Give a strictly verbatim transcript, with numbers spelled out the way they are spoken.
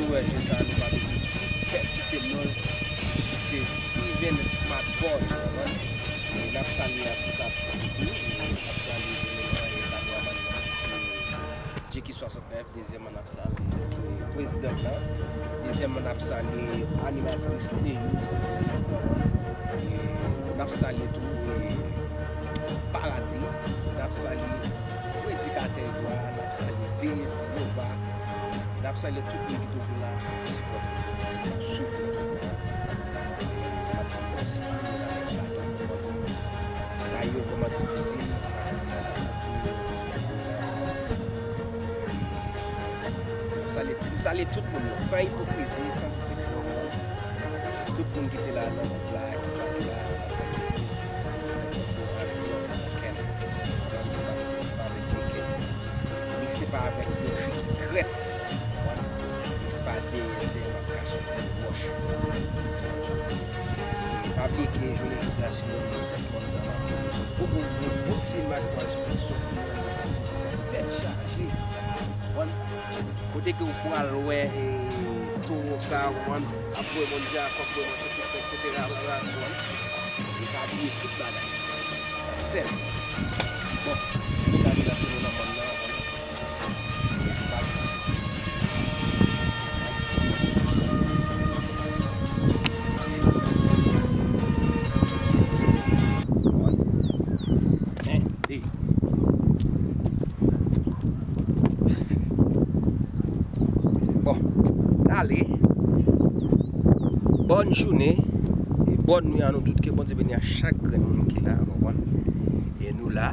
Nou wè, je sa, nou pa bezwen site, site non l, se Steven Smart Boy, ou konprann? E n ap salye ak tout atis yo tou, e n ap salye goumen nan, e kameraman nan ki se Jackie swasantnèf, dezyèmman n ap salye prezidan nan, dezyèmman n ap salye animatris Neyou, se e n ap salye tou e Paradi, n ap salye predikatè yo a, n ap salye Dave, Nova, n ap salye tout moun ki toujou la ap sipòte nou, ap swiv nou tout tan. N ap di mèsi pou nou, n ap di nou bagay yo vrèman difisil, m salye, m salye tout moun yo, san ipokrizi, san distenksyon. Tout moun ki te la nan gwoup la, ki pa te la, m ap salye tout moun. Avèk love nan kè m. Konprann, se pa, se pa avèk de kè. Ni se pa avèk yon figi trèt. Konprann? Ni se pa dèyè, dèyè m ap kache yon wòch. E pa bliye ke jounen jodi a, si nou menm tèt mòn sa va tou. Pou, pou, pou bout sinema ki pral soti, se yon sinema tèt chaje. Konprann? Kote ke w pral wè e towo sa, ou konprann, ap bwè bòn dja, kòk bwè bòn, etsetera, blablabla, ou konprann. E pa bliye tout bagay sa. Sèl. Bon, nou gade nan towo nan mòn nan, ou konprann. Bon, n ale. Bòn jounen e bòn nwi a nou tout. Ke Bondye beni a chak grenn moun ki la, ou konprann? E nou la.